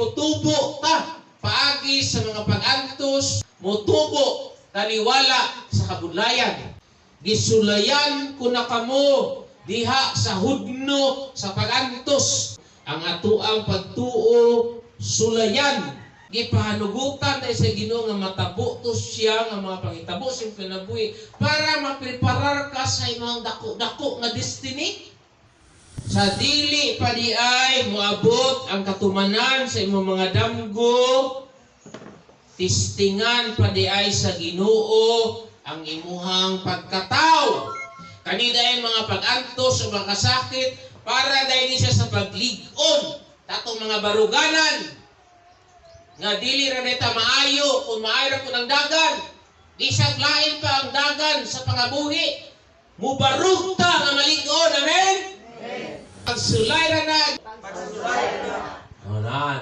Mutubo ta paagi sa mga pag-antos, mutubo taliwala sa kabudlayan. Gisulayan ko na kamo diha sa hudno sa pag-antos. Ang atoang pagtuo sulayan, gipahanugutan na sa Ginoo nga matabo to siya nga mga pangitabo sa imong kinabuhi para mapreparar ka sa imong dako-dako nga destiny. Sa dili pa di ay moabot ang katumanan sa imong mga damgo, testingan pa di ay sa Ginoo ang imuhang pagkataw. Kani ay mga pag-antos o mga kasakit para dahil siya sa paglig-on tatong mga baruganan nga dili ra neta maayo kung maayo ra kun ang dagan, di siya lain pa ang dagan sa pangabuhi, mubarug ta nga malig-on. Amen. Pagsulay ra na. Pagsulay na. Oh, na.